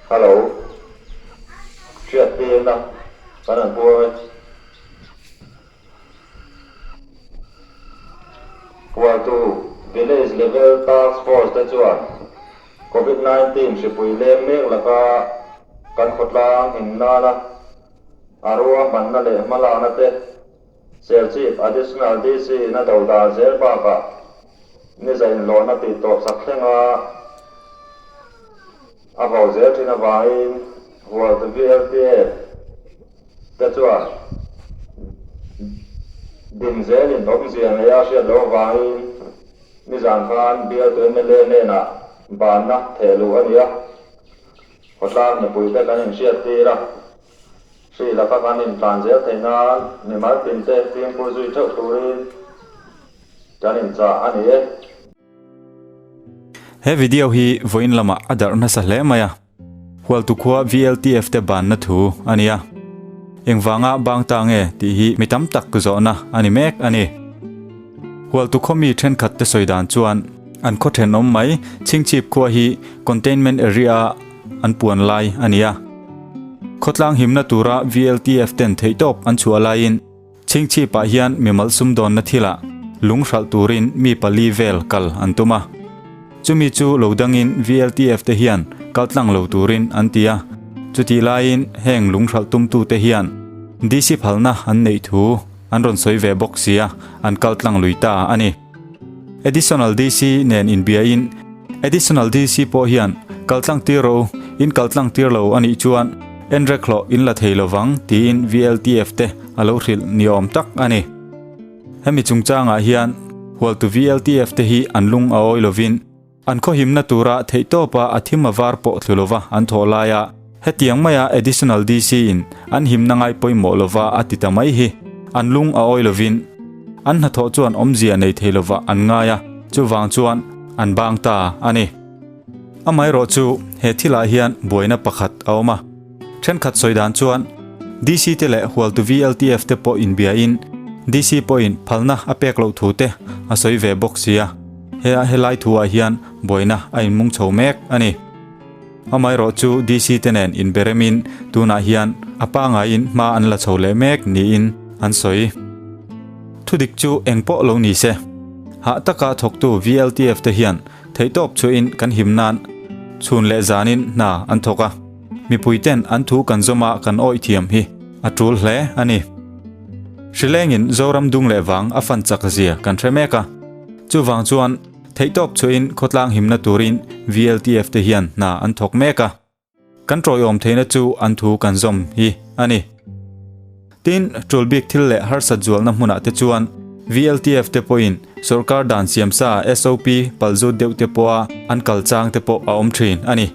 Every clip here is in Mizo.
Hello. Hriattirna kan han puang e. Hualtu Village Level Task Force te chuan Covid 19 hripui leng mek laka kan khawtlang him nana a ruahmanna leh hmalakna te Serchhip Additional DC in a do dan zel bakah niza inhlawhna tih tawp sak thlenga a vo zel thin avangin Hualtu VLTF te chuan din zelin awmzia neia hriat loh avangin nizan khan bialtu mla hnenah banna theh luh a ni a, khawtlang mipuite kan inhriat tir a, hri laka kan intlan zel theih nan mimal tinte fimkhur zui theuh turin kan inchah a ni e. He video hi vawiin lamah a darh nasa hle mai a. Hualtu khua VLTF te banna thu a ni a. Engvanga bang ta nge tih hi mi tam tak zawhna a ni mek a ni. Hualtu khaw mi thenkhat te sawi dan chuan an khaw thenawm mai Chhingchhip khua hi containment area a an puan lai a ni a. Khawtlang himna tura VLTF ten theihtawp an chhuah laiin Chhingchhipah hian mimal sumdawnna thilah lung hralh turin mi pali vel kal an tum a. Chumi chu lo dangin VLTF te hian kal tlang lo turin an ti a. Chutih laiin heng lung hralh tumtute hian DC phalna an neih thu an rawn sawi ve bawk sia, an kal tlang lui ta a ni. Additional DC nen inbiain Additional DC pawh hian kal tlang tir rawh u, in kal tlang tir lo a nih chuan enrek hlawh in la thei lovang tiin VLTF te a lo hrilh ni awm tak a ni. Hemi chungchangah hian hualtu VLTF te hi an lung a awi lovin an khawhimna tura theihtawpa a thim a var pawh thlu lova an thawh laia hetiang maia Additional DC in an himna ngai pawimawh lova a ti ta mai hi an lung a awi lovin an hnathawh chuan awmzia nei thei lova an ngai a, chuvang chuan an bang ta a ni. Amaherawh chu he thilah hian buaina pakhat a awm a. Thenkhat sawi dan chuan DC te leh Hualtu VLTF te pawh inbiain DC pawhin phalna a pek loh thu te a sawi ve bawk sia. He a helai thu ah hian buaina a inmung chho mek a ni. Amaherawh chu DC te nen inberemin tunah hian a pangaiin hma an la chho leh mek niin an sawi. Thudik chu engpawh lo ni se. Hah taka thawktu VLTF te hian theihtawp chuahin kan him nan chhun leh zanin hna an thawk a. Mipuiten an thu kan zawm a kan awih thiam hi a tul hle a ni. Hrilengin Zoram dung leh vang a fan chak zia kan hre mek a. Chuvang chuan theihtawp chuahin khawtlang himna turin VLTF te hian hna an thawk mek a. Kan tawiawm theihna chu an thu kan zawm hi a ni. Tin, tul bik thil leh harsat zualna hmunah te chuan VLTF te pawhin sawrkar dan siamsa SOP palzut deuh te pawha an kal chang te pawh a awm thin a ni.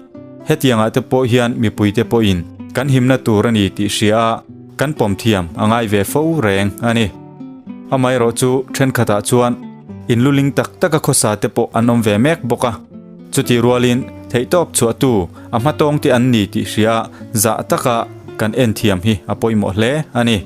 Hetiangah te pawh hian mipui te pawhin kan himna tur a ni tih hria a kan pawm thiam a ngai ve fo reng a ni. Amaherawh chu thenkhatah chuan inluling tak taka khawsa te pawh an awm ve mek bawk a. Chutih rualin theihtawp chhuahtu a hmatawng te an ni tih hria zah taka kan en thiam hi a pawimawh hle a ni.